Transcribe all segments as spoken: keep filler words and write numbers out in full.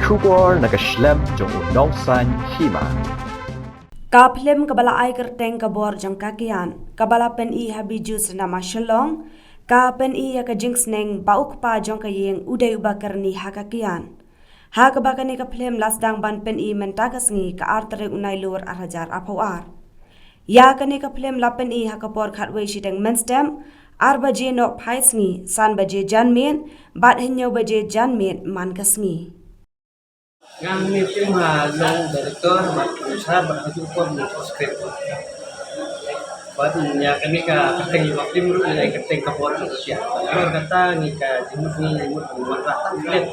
Khubor na ka shlem jong u nongsan hima. Ka phlim kaba la ai kyrteng Ka Bor Jong Ka Kiad, kaba la pyni ha Bijou Cinema Shillong, ka pyni ïa ka jingsneng ba u kpa jong ka ïing u dei uba kyrni ha ka kiad. Ha kaba kane ka phlim la sdang ban pyni mynta ka sngi, ka ar tarik u Nailur ar hajar arphew ar. Ïa kane ka phlim la pyni ha ka por khatwei shiteng mynstep, ar baje nohphai sngi, san baje janmiet bad hynñiew baje janmiet man ka sngi. Nga hangne phlim ha long director bad producer bad ha tu por mo script. Bad ïa kane ka kyrteng ïa ka phlim ruh ïa ka kyrteng Ka Bor Jong Ka Kiad. Bad kata ngi ka jingmut ngi mut ngi wanrah tang phlim.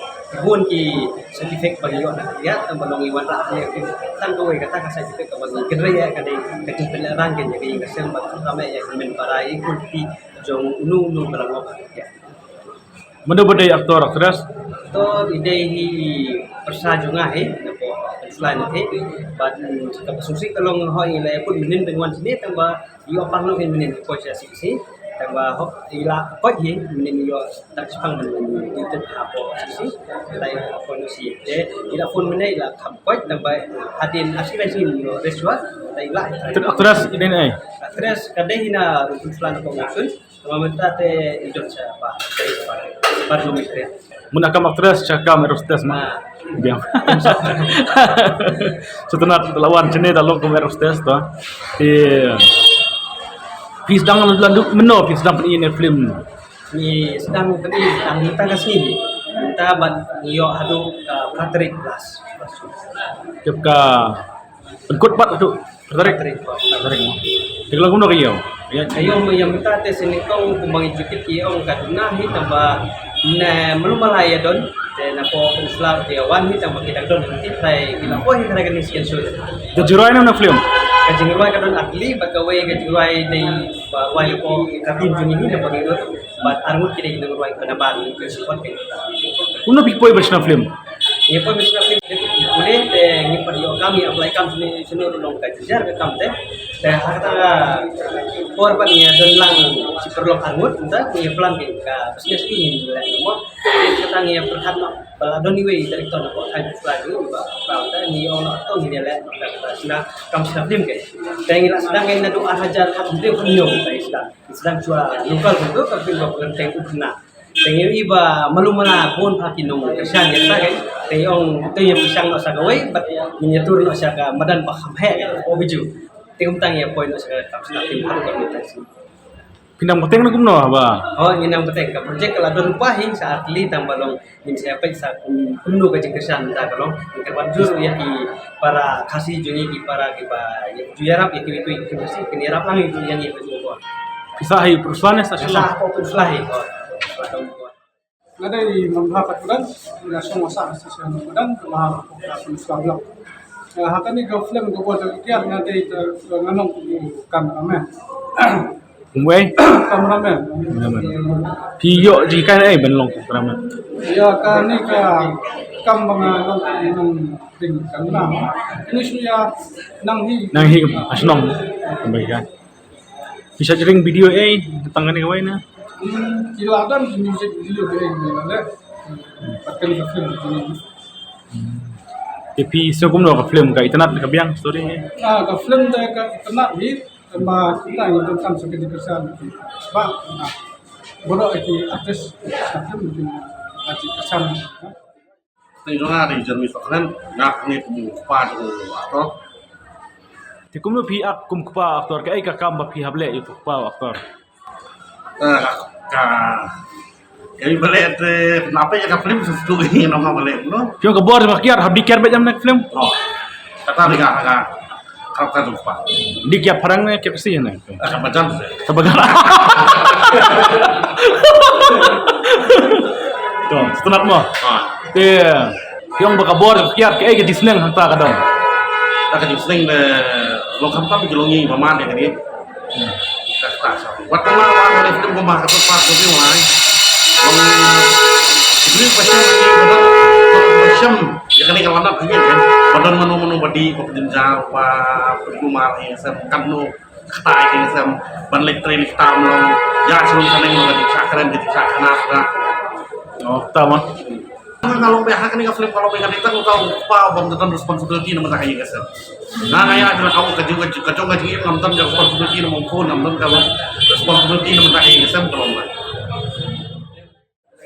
Bun ki side effect ba ngi ïoh na ka kiad tang ba long ngi wanrah phlim. Tang kawei kata ka side effect kaba ngi kynrei ïa ka dei ka jingpynlehrain ka ïa ka ïing ka sem bad kata me ïa ka mynpara ïa ka jong uno uno ba la ngop ha ka kiad. Mano ba dei actor, actress? Actor i dei hi pyrsa jong nga hi, napoh Queensland hi. Bad ka ba sngewsih ka long ho i la pun mynnin dang wan sini tang ba ïoh pang noh hi mynnin ko sha sisi. Tang ba ho i la koit hi mynnin ïoh tak chipang mynnin i tet ha po sisi. Tai ha po no si. Te i la phone mynne i la kham koit tang ba hadien arsila sin no reswa. Tai i la. Actress i dei ne ai? Actress ka dei hi na Queensland ko Monsoon. Tama mynta te i don sha ba, ba, ba, ba, ba, ba, ba. Muna kam actress sha kam aerostes ma. Ah. Biang. Sutnat lawan chene da long kam aerostes to. Te phi sdang landu mynno phi sdang pyni ne film. Ni sdang pyni sdang mynta ka sngi. Mynta bad ngi ïoh haduh ka Patrick Plus. Tip ka Pynkut pat tu. Tarik. Tarik. Tarik. Tik lang kumno ka ïew. Ya. Ayo mo yang mynta te sini kong kumba ngi jukit ki ong ka duna hi tang ba ne melu malai ya don. Te napoh Peninsula te wan hi tang ba ki dang don. Ti trai ki la poi hi trai ka ning skin show. Ka jingrwai na film. Ka jingrwai ka don atli bad kawei ka jingrwai dei ba wai ko ka team jong ngi hi tang ba ngi don. Bad arngut ki dei ki nongrwai ba nabar ngi kyrpad ïa ki. Kumno phi poi ba shna film? Ngi poi ba shna film dei pule te ngi pat ïoh kam, ngi apply kam shane shane ruh long ka jynjar ka kam te. Te ha kata ka por pat ngi don lang shi paralok arngut, nta ngi plan ki ka business ki ngi leh mo. Kata ngi pyrkhat noh ba la don iwei i director napoh Thai Film Festival ba ba te ngi ong noh to ngi leh noh ka shna kam shna film ke. Te ngi la sdang ngi naduh ar hajar khathynriew khathynñiew te ngi sdang. Sdang shuwa local kumto ka film ba pynrem teng u khynnah. Te ngi ïohi ba malu mala bun pha ki nongkyrshan ïa kata ka. Te ngi ong te ngi pyrshang noh sha kawei bad ngi ïatur noh sha ka madan ba kham heh ka, o Bijou. Te kumta ngi ïa poi noh sha ka kam sdang film haduh ka mynta shuh. Phi nang bteng na kumno ba? Oh, ngi nang bteng ka project ka la don lypa hi sha ar tylli tang ba long Ngin sa ïa peit sa kum, kumno ka jingkyrshan mynta ka long. Ngin kyrpad jur ïa ki para Khasi jong ngi, ki para kiba ïa ju ïarap ïa kiwei kiwei ki Khasi, kin ïarap lang ïa ngi ha juh. Phi sah ha Peninsula ne sah Shillong? Sah ha Peninsula hi. Nga dei Nongbha Khatpudang, nga shong wa sah ha station Nongmadan, ka Peninsula Block. Eh, ha kane ka film Ka Bor Jong Ka Kiad nga dei, eh, nga long kum u cameraman. Kumwei? Cameraman. Cameraman. Phi ïoh jinghikai na ei ban long cameraman? Ïa kane ka kam ba nga long kum u nongdeng camera. Ini shu ïa nang hi. Nang hi ha shnong. Kumwei ka. Phi shait ring video ei tang kane kawei na? Hmm, ki la don ki music video kane kawei na le. Pat kane ka film kane. Hmm. Te phi sngew kumno ka film, ka itynnad ka biang story ei? Ah, ka film te ka itynnad hi. Tang ba kita ngi donkam sa ka jingkyrshan. Ba, ah, baroh ki artist ka film ki, ah, jingkyrshan. Kyrteng jong nga dei Jeremy Sokren, nga hangne kum u kpa jong u actor. Te kumno phi act kum kpa actor, kaei ka kam ba phi hap leh ïa u kpa actor? Eh, ka, ka, ka, ka, ba leh te, napa ïa ka film susu ngi nong ba leh, no? Phi ong Ka Bor Jong Ka Kiad, hap dih kiad beit ïa kane ka film? Oh. Kata dei ka, ka, Kata ka jong kpa. Dih kiad phareng ne kiad Khasi ne? Eh, ka bajan se. Ka bajan. To, sngewtynnat mo. Ah. Te, phi ong ba Ka Bor Jong Ka Kiad, kaei ka jingsneng hangta ka don? Ka jingsneng de long kham kham ki long ngi ba man de ka dei. Ka kata sa. Wat ma wa ka dei film kumba ka tu pa ko dei wai. Long ki dei pa shem ki ba don pa shem. Ïa kane ka wanrah hangne kan. Ba don mano mano ba dih, ba pynjynjar, ba pynkulmar hangne sem, katno kata hangne sem, ban leit trei leit tam long. Ïa shlong shaneng long ka jingshah kren, ka jingshah khanap ka. Oh, kata ma. Nga long ba ha kane ka film ka long ba nga dei tang uta u kpa bym don responsibility na bynta ka ïing ka sem. Nga nga ïa ka long ka jong ka jong ka jingim ngam don ka responsibility na mong khun, ngam don ka responsibility na bynta ka ïing ka sem ka long ba.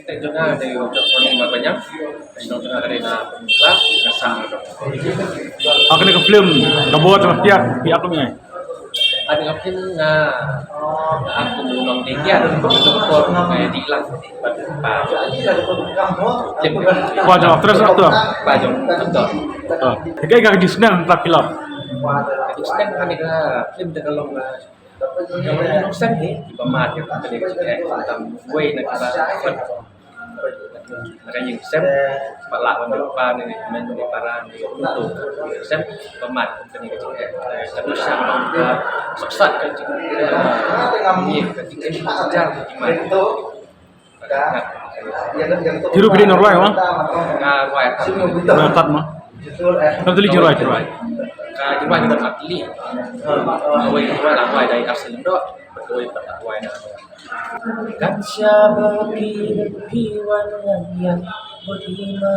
Te jong nga dei u Tony Marbaniang. Te jong nga dei na Peninsula, ka sang. Ha kane ka film ka bor ka tiar phi ap kum ïa. Ada ka film nga, nga ap kum u nongdie kiad, doktor, eh, dih lang. Ba, ba, film. Ba jong actress, actor? Ba jong actor. Ah, kaei ka jingsneng ba phi la ap? Ka jingsneng kane ka film te ka long, eh, ka long nongsen hi, kiba mad ïa kane ka jingeh, khamtam uwei na kiba khot. Na ka ïing sem, ba lah ban ïoh pa ne, men ne para ne, ïoh tu. Sem, ba mad kane ka jingeh. Ka tu sha ka sohsat ka jingeh. Ïa ka jingeh, ka jingeh, ka jingeh. Hi ruh phi dei nongrwai mo? Nga rwai. Rwai tat mo? Kam tylli jingrwai, jingrwai. Ka jingrwai ka tat tylli. Awei jingrwai la rwai da i Arsene Lyngdoh. Awei pat la rwai da. Kan sha ba phi, phi wan ngan ïa bud i ma.